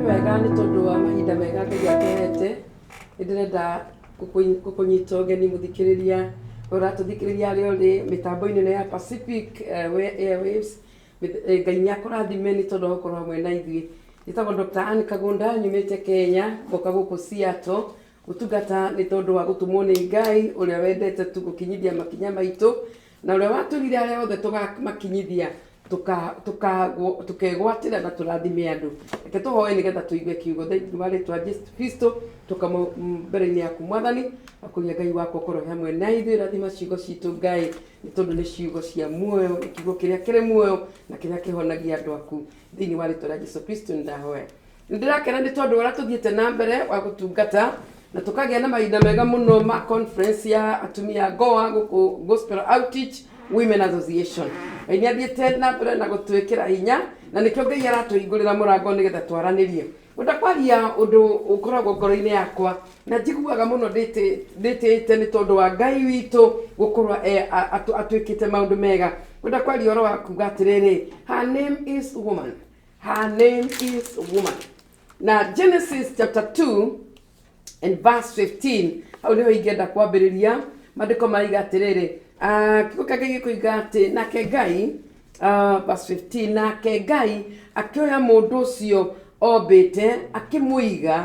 Wega nĩ tondũ wa mahinda mega Ngai atũhete. Nĩ ndĩrenda gũkũnyita ũgeni mũthikĩrĩria ũratũthikĩrĩria harĩa ũrĩ mĩtambo-inĩ ĩno ya Pacific Airwaves. Ngai nĩ akũrathime nĩ tondũ wa gũkorwo hamwe na ithuĩ. Njĩtagwo Dr. Ann Kagunda, nyumĩte Kenya, ngoka gũkũ Seattle gũtungata nĩ tondũ wa gũtũmwo nĩ Ngai ũrĩa wendete tu gũkinyithia makinya maitũ na ũrĩa watũrire arĩa othe tũgamakinyithia tũkegwatĩra na tũrathime andũ. Reke tũhoe nĩgetha tũigue kiugo. Thĩinĩ wa rĩtwa Jesu Kristo tũka mbere-inĩ yaku Mwathani, akũria Ngai wakwa ũkorwo hamwe na ithuĩ, rathima ciugo citũ Ngai, nĩ tondũ nĩ ciugo cia muoyo, nĩ kiugo kĩrĩa kĩrĩ muoyo na kĩrĩa kĩhonagia andũ aku. Thĩinĩ wa rĩtwa rĩa Jesu Kristo nĩ ndahoya. Nĩ ndĩrakena nĩ tondũ ũrĩa tũthiĩte na mbere wa gũtungata na tũkagĩa na mahinda mega mũno ma conference ya atumia Goa gũkũ Gospel Outreach Women Association. Ngai nĩ athiĩte na mbere na gũtwĩkĩra hinya na nĩkĩo Ngai aratũhingũrĩra mũrango nĩgetha twaranĩrie. Ngwenda kwaria ũndũ ũkoragwo ngoro-inĩ yakwa na njiguaga mũno ndĩtĩĩte nĩ tondũ wa Ngai witũ gũkorwo atwĩkĩte maũndũ mega. Ngwenda kwaria ũhoro wa kuga atĩrĩrĩ, her name is woman. Her name is woman. Na Genesis chapter 2 and verse 15 hau nĩho ingĩenda kwambĩrĩria. Maandĩko maraiga atĩrĩrĩ, kiugo kĩa Ngai gĩkoiga atĩ nake Ngai, verse 15, nake Ngai akĩoya mũndũ ũcio ombĩte akĩmũiga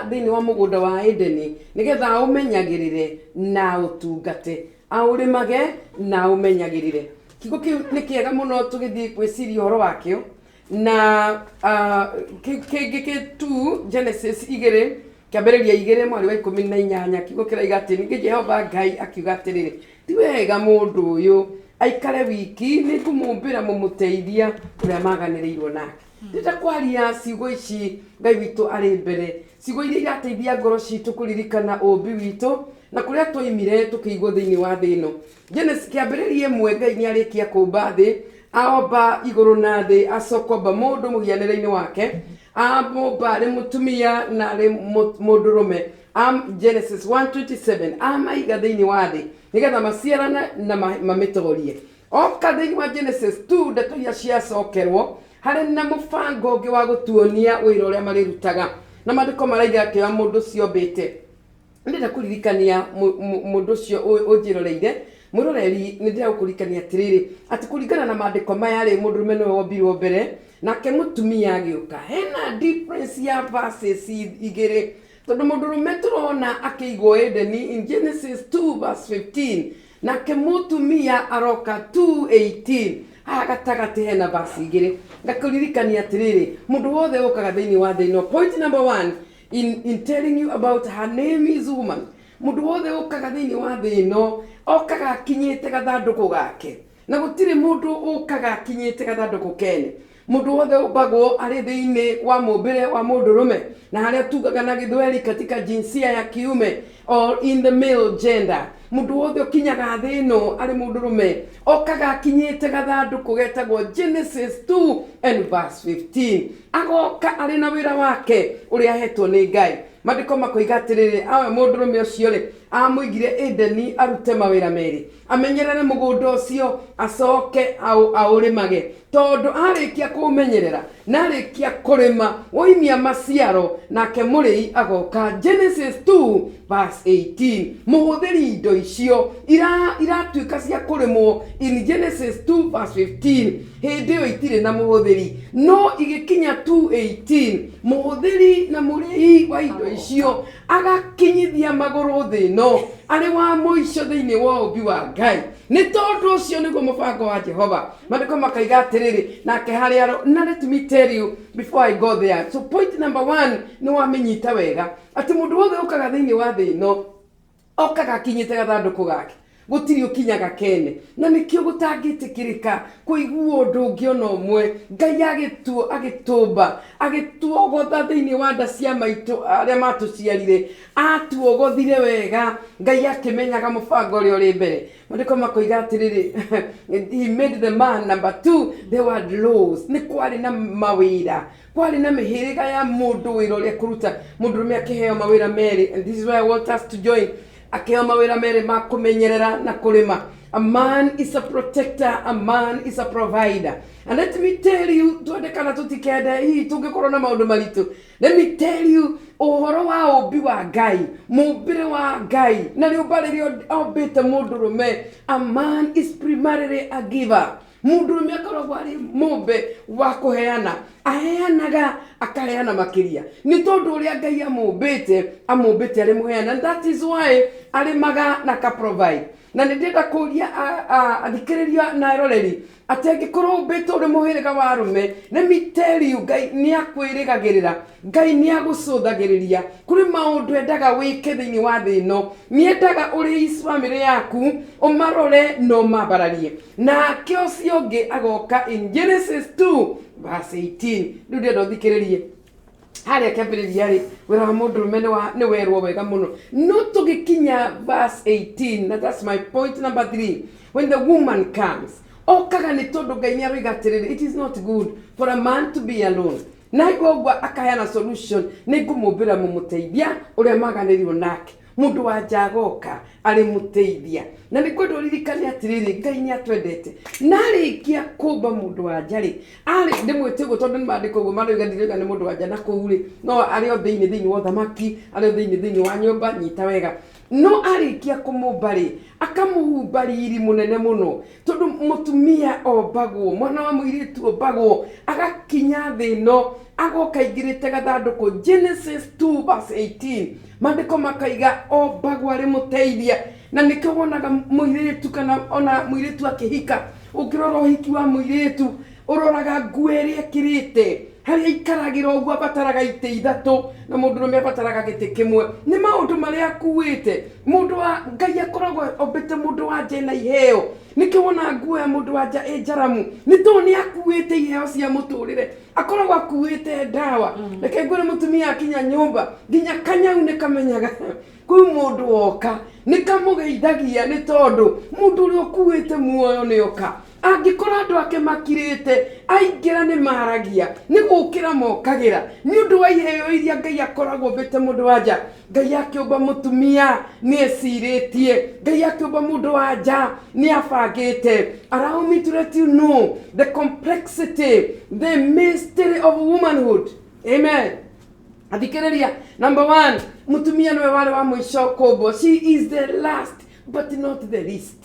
thĩinĩ wa mũgũnda wa Edeni nĩgetha aũmenyagĩrĩre na aũtungate, aũrĩmage na aũmenyagĩrĩre. Kiugo kĩu nĩ kĩega mũno tũgĩthiĩ gwĩciria ũhoro wakĩo. Na kĩngĩ kĩ tu Genesis 2, kĩambĩrĩria 2 mweri wa 18, kiugo kĩraiga atĩ ningĩ Jehova Ngai akiuga atĩrĩrĩ, ti wega mũndũ ũyũ aikare wiki, nĩ ngũmũmbĩra mũmũteithia ũrĩa maganĩrĩirwo nake. Ndĩrenda kwaria ciugo ici Ngai witũ arĩ mbere, ciugo iria irateithia ngoro citũ kũririkana ũmbi witũ na kũrĩa twoimire tũkĩigwo thĩinĩ wa thĩ ĩno. Genesis kĩambĩrĩria 1, Ngai nĩ arĩkia kũmba thĩ, aomba igũrũ na thĩ, acoka omba mũndũ mũhianĩre-inĩ wake, amũmba arĩ mũtumia na arĩ mũndũrũme. Genesis 1:27, amaiga thĩinĩ wa thĩ nĩgetha maciarane na mamĩtorie. Oka thĩinĩ wa Genesis 2, ndeto iria ciacokerwo harĩ na mũbango ũngĩ wa gũtuonia wĩra ũrĩa marĩrutaga, na maandĩko maraiga akĩoya mũndũ ũcio ombĩte. Ndĩrenda kũririkania mũndũ ũcio ũnjĩroreire, mwĩroreri, nĩ ndĩrenda gũkũririkania atĩrĩrĩ, atĩ kũringana na maandĩko maya rĩ, mũndũrũme nĩwe wombirwo mbere, nake mũtumia agĩũka. Hena difference ya verses igĩrĩ, tondũ mũndũrũme tũrona akĩigwo Edeni in Genesis 2 verse 15, nake mũtumia aroka 2:18. Haha gatagatĩ hena verse igĩrĩ. Ngakũririkania atĩrĩrĩ, mũndũ wothe ũkaga thĩinĩ wa thĩ ĩno, point number 1 in telling you about her name is woman, mũndũ wothe ũkaga thĩinĩ wa thĩ ĩno okaga akinyĩte gathandũkũ gake, na gũtirĩ mũndũ ũkaga akinyĩte gathandũkũ kene. Mũndũ wothe ũmbagwo arĩ thĩinĩ wa mũmbĩre wa mũndũrũme, na harĩa tugaga na gĩthweri katika jinsia ya kiume or in the male gender, mũndũ wothe ũkinyaga thĩ ĩno arĩ mũndũrũme okaga akinyĩte gathandũkũ getagwo Genesis 2 and verse 15, agoka arĩ na wĩra wake ũrĩa ahetwo nĩ Ngai. Maandĩko makoiga atĩrĩrĩ, awe mũndũrũme ũcio rĩ, amũigire Edeni arute mawĩra merĩ, amenyerere mũgũnda ũcio, acoke aũrĩmage, tondũ arĩkia kũũmenyerera na arĩkia kũrĩma woimia maciaro, nake mũrĩi agoka. Genesis 2 verse 18, mũhũthĩri indo icio iratuĩka cia kũrĩmwo in Genesis 2 verse 15, hĩndĩ ĩyo itirĩ na mũhũthĩri, no igĩkinya 2:18, mũhũthĩri na mũrĩi wa indo icio agakinyithia magũrũ thĩ ĩno arĩ wa mũico thĩinĩ wa ũmbi wa Ngai. Nĩ tondũ ũcio nĩguo mũbango wa Jehova. Maandĩko makaiga atĩrĩrĩ, nake harĩa na let me tell you before I go there. So point number 1, nĩ wamĩnyita wega atĩ mũndũ wothe ũkaga thĩinĩ wa thĩ ĩno okaga akinyĩte gathandũkũ gake, gũtirĩ ũkinyaga kene, na nĩkĩo gũtangĩtĩkĩrĩka kũigua ũndũ ũngĩ ona ũmwe. Ngai agĩtũmba, agĩtuogotha thĩinĩ wa nda cia maitũ arĩa matũciarire, atuogothire wega, Ngai akĩmenyaga mũbango ũrĩa ũrĩ mbere. Maandĩko makoiga atĩrĩrĩ, he made the man. Number 2, there were laws, nĩ kwarĩ na mawĩra, kwarĩ na mĩhĩrĩga ya mũndũ wĩra ũrĩa kũruta. Mũndũrũme akĩheo mawĩra merĩ, and this is where I want us to join. Akĩheo mawĩra merĩ ma kũmenyerera na kũrĩma. A man is a protector, a man is a provider. And let me tell you, twende kana tũtikende, hihi tũngĩkorwo na maũndũ maritũ. Let me tell you, ũhoro wa ũmbi wa Ngai, mũmbĩre wa Ngai, na rĩũmba rĩrĩa ombĩte mũndũrũme, a man is primarily a giver. Mũndũrũme akoragwo arĩ mũmbe wa kũheana, aheanaga akaheana makĩria, nĩ tondũ ũrĩa Ngai amũmbĩte, amũmbĩte arĩ mũheana. And that is why arĩmaga na aka provide. Na nĩ ndĩrenda kũria athikĩrĩria na eroreri atĩ angĩkorwo ũmbĩtwo ũrĩ mũhĩrĩga wa arũme, let me tell you, Ngai nĩ akwĩrĩgagĩrĩra, Ngai nĩ agũcũthagĩrĩria. Kũrĩ maũndũ endaga wĩke thĩinĩ wa thĩ ĩno, nĩ endaga ũrĩis bamĩrĩ yaku, ũmarore na ũmambararie. Nake ũcio ũngĩ agoka in Genesis 2 verse 18. Rĩu ndĩrenda ũthikĩrĩrie harĩa kĩambĩrĩria rĩ, wĩra wa mũndũrũme nĩ werwo wega mũno, no tũgĩkinya verse 18, na that's my point number 3, when the woman comes, okaga nĩ tondũ Ngai nĩ aroiga atĩrĩrĩ, it is not good for a man to be alone. Na aigua ũguo akaheana solution, nĩ ngũmũmbĩra mũmũteithia ũrĩa maganĩrirwo nake. Mũndũ wa nja agoka arĩ mũteithia. Na nĩ kwenda ũririkane atĩrĩrĩ, Ngai nĩ atwendete, na arĩkia kũmba mũndũ wa nja rĩ, arĩ ndĩmwĩte ũguo tondũ nĩ maandĩko ũguo maroiga, ndiroiga nĩ mũndũ wa nja na kũu rĩ, no arĩ o thĩinĩ wa ũthamaki, arĩ o thĩinĩ wa nyũmba, nyita wega. No arĩkia kũmũmba rĩ, akamũhumba riri mũnene mũno, tondũ mũtumia ombagwo, mwana wa mũirĩtu ombagwo, agakinya thĩ ĩno, agoka aingĩrĩte gathandũkũ. Genesis 2 verse 18, maandĩko makaiga ombagwo arĩ mũteithia. Na nĩkĩo wonaga mũirĩtu kana ona mũirĩtu akĩhika, ũngĩrora ũhiki wa mũirĩtu, ũroraga nguo ĩrĩa ĩkĩrĩte, harĩa aikaragĩra ũguo abataraga itĩ ithatũ, na mũndũrũme abataraga gĩtĩ kĩmwe. Nĩ maũndũ marĩa akuĩte. Mũndũ wa Ngai akoragwo ombĩte mũndũ wa nja ena iheo. Nĩkĩo wonaga nguo ya mũndũ wa nja ĩ njaramu, nĩ tondũ nĩ akuĩte iheo cia mũtũrĩre, akoragwo akuĩte ndawa. Reke ngwĩre, mũtumia akinya nyũmba, nginya kanyau nĩ kamenyaga kwĩ mũndũ woka, nĩ kamũgeithagia, nĩ tondũ mũndũ ũrĩa ũkuĩte muoyo nĩ oka. Angĩkorwo andũ ake makirĩte, aingĩra nĩ maragia, nĩ gũkĩra mokagĩra, nĩ ũndũ wa iheo iria Ngai akoragwo ombĩte mũndũ wa nja. Ngai akĩũmba mũtumia nĩ ecirĩtie, Ngai akĩũmba mũndũ wa nja nĩ abangĩte. Allow me to let you know the complexity, the mystery of womanhood. Amen. Athikĩrĩria, number one, mũtumia nĩwe warĩ wa mũico kũmbwo. She is the last but not the least.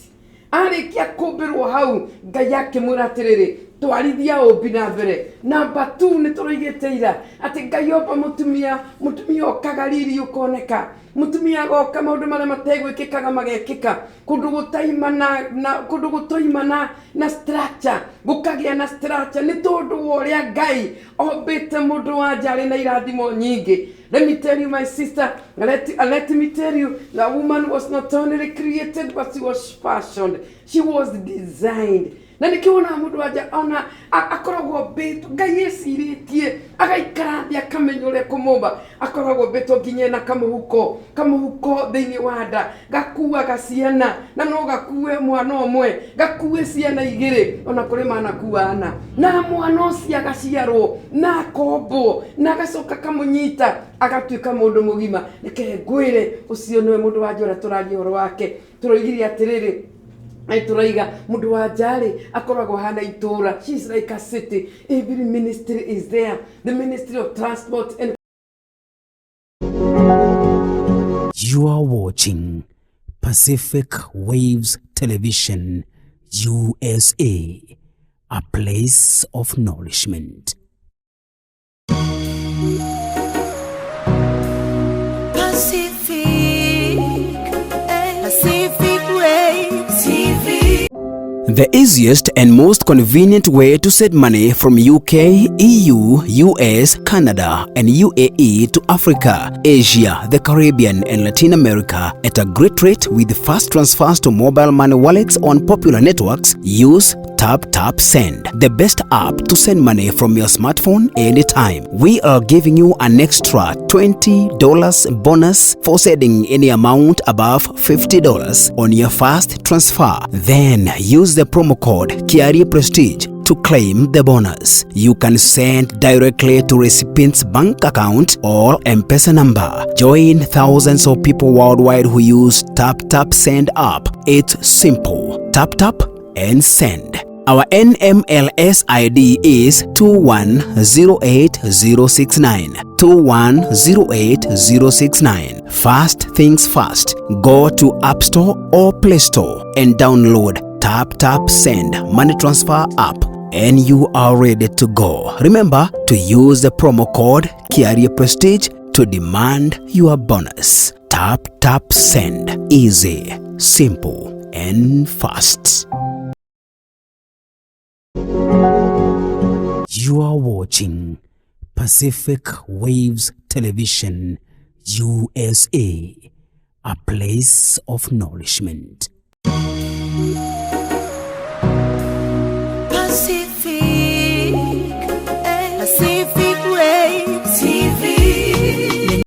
Arĩkia kũmbĩrwo hau, Ngai akĩmwĩra atĩrĩrĩ, twarithia ũmbi na mbere. Number 2, nĩ tũroigĩte ira atĩ Ngai omba mũtumia, mũtumia okaga riri ũkoneka, mũtumia agoka maũndũ marĩa mategwĩkĩkaga magekĩka, kũndũ gũtaimana na kũndũ gũtoimana na structure gũkagĩa na structure, nĩ tondũ wa ũrĩa Ngai ombĩte mũndũ wa nja arĩ na irathimo nyingĩ. Let me tell you, my sister, let me tell you, the woman was not only created, but she was fashioned. She was designed. Na nĩkĩo wonaga mũndũ wa nja ona akoragwo ombĩtwo, Ngai ecirĩtie, agaikara thĩ akamenya ũrĩa kũmũmba. Akoragwo ombĩtwo nginya ena kamũhuko, kamũhuko thĩinĩ wa nda, gakuaga ciana, na no gakue mwana ũmwe, gakue ciana igĩrĩ, ona kũrĩ manakua ana. Na mwana ũcio agaciarwo, na akombwo, na agacoka kamũnyita, agatuĩka mũndũ mũgima. Reke ngwĩre, ũcio nĩwe mũndũ wa nja ũrĩa tũraria ũhoro wake. Tũroigire atĩrĩrĩ, tũraiga mũndũ wa nja rĩ, akoragwo hana itũra. She is like a city. Every ministry is there, the ministry of transport and You are watching Pacific Waves Television, USA, a place of nourishment. Pacific, Pacific Waves TV. The easiest and most convenient way to send money from UK, EU, US, Canada, and UAE to Africa, Asia, the Caribbean, and Latin America at a great rate with fast transfers to mobile money wallets on popular networks. Use Tap Tap Send, the best app to send money from your smartphone anytime. We are giving you an extra $20 bonus for sending any amount above $50 on your first transfer. Then use the promo code Kiari Prestige to claim the bonus. You can send directly to recipient's bank account or M-Pesa number. Join thousands of people worldwide who use Tap Tap Send app. It's simple. Tap Tap and Send. Our NMLS ID is 2108069. 2108069. First things first, go to App Store or Play Store and download Tap Tap Send Money Transfer app and you are ready to go. Remember to use the promo code Kiarie Prestige to demand your bonus. Tap Tap Send. Easy, simple, and fast. You are watching Pacific Waves Television USA, a place of nourishment.